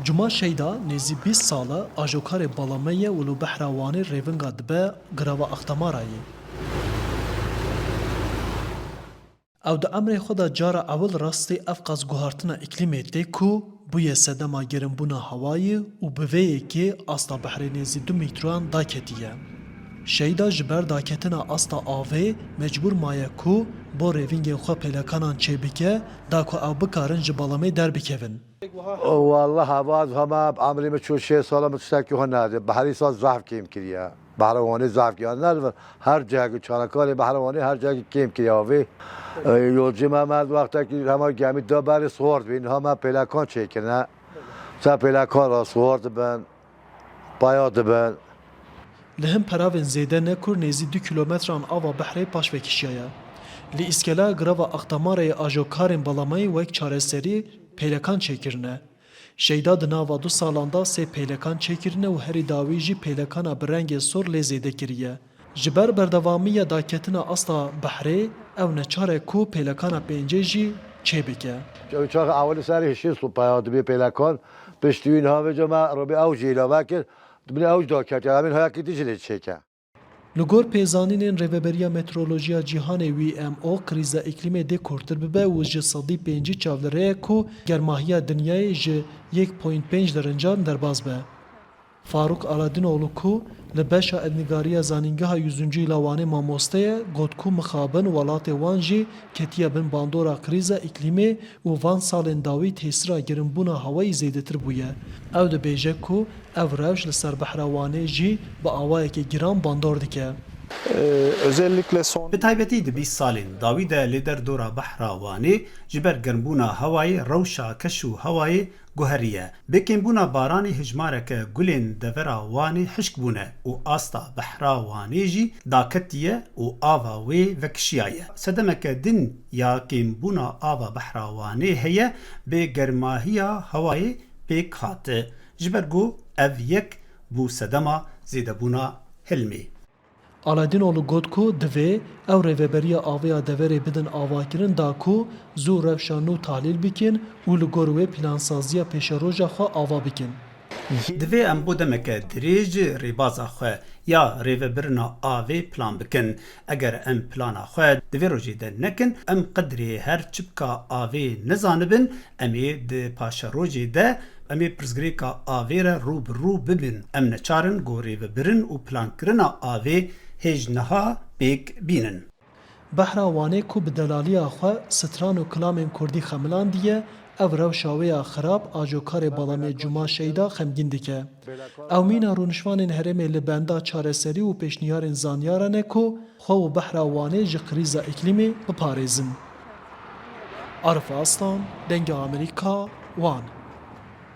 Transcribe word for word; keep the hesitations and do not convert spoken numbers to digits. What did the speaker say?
Cuma Şeyda nêzî bîst sal e ajokarê Balamê ye û li behra Wanê rêvinga dibe girava Axtamarayê. Ew di emrê xwe de cara ewil rastî ev qas guhartina îklîmê tê ku bûye sedema gerimbûna hewayê û bi vê yekê asta behrê nêzî du metroyan daketiye. Şeyda ji ber daketina asta avê mecbûr maye ku bo rêvingên xwe pêlekanan çêbike, da ku ew bikarin ji Balamê derbikevin. Wallah, hava hema emrê min çû şêst sala min tiştekî xwe nade. Behrî sal zehf kêm kiriye. Behra Wanê zehf kiriye. Nerdivin her cihekî çanakarê Behra Wanê her cihekî kêm kiriye avê. E, yolcî me, me wextekî hema gemî da berê sixort bîn. Ha me pêlekan çêkirine. Ser pêlekan re sixort dibin. Paya dibin. Li hin peravên zêde ne kur nêzî du kîlometran ava behrê paş vekişiyaye. Li îskela girava Axtamarayê ajokarên Balamayê wek çareserî pêlekan çêkirine. Şeyda di nava du salan de sê pêlekan çêkirine û herî dawî jî pêlekana bi rengê sor lê zêde kiriye. Ji ber berdewamiya daketina asta behrê, ew neçar e ku pêlekana pêncê jî çêbike. Ew çax ewilî serê hişê supaya dibê pêlekan, piştî wî niha vêca me robê ew jî îlave kir, dibinê ew jî daketiye, em ê niha yekî din jî lê çêke. Li gor pêzanînên Rêveberiya Meteorolojiya Cîhanê, W M O, krîza îklîmê dê kurtir bibe û ji sedî pêncî çav li rê ye ku germahiya dinyayê ji yek point pênc derecan derbas be. Faruk Aladinoğlu ku li beşa erdnîgariya Zanîngeha Yüzüncü Yıla Wanê mamoste ye, got ku mixabin welatê wan jî ketiye bin bandora krîza îklîmê û van salên dawî tesîra gerimbûna hewayî zêdetir bûye. Ew dibêje ku ev rewş li ser behra Wanê jî bi awayekî giran bandor dike. Ee, özellikle son Bi taybetî di bîst salên dawî de li derdora behra Wanê ji ber germbûna hewayê rewşa keş û hewayê guheriye. Bi kêmbûna baranê hejmareke gulên devera Wanê hişk bûne û asta behra Wanê jî daketiye û ava wê vekişiyaye. Sedemeke din ya kêmbûna ava behra Wanê heye, bi germahiya hewayê pêk hat. Ji ber ku ev yek bû sedema zêdebûna hilmê. Aladinoğlu got ku divê ew rêveberiya avê ya deverê bidin avakirin da ku zû rewşa nû tahlîl bikin û li gor wê plansaziya pêşeroja xwe ava bikin. Divê em bo demeke dirêj rêbaza xwe ya rêvebirina avê plan bikin. Eger em plana xwe di vê rojê de nekin, em qedrê her çipka avê nezanibin, em ê di paşerojê de em ê pirsgirêka avê re rû bi rû bibin. Em neçar in ku rêvebirin û plankirina avê hêj niha pêk bînin. Behra Wanê ku bi delaliya xwe stran û kilamên kurdî xemilandiye, ev rewşa wê ya xirab a cokarê Balamê Cuma Şeyda xemgîn dike. Ew mîna rûnişvanên herêmê li benda çareserî û pêşniyarên zanyaran e ku xwe û behra Wanê ji krîza îklîmê biparêzin. Arif Aslan, Dengê Amerîka, Wan.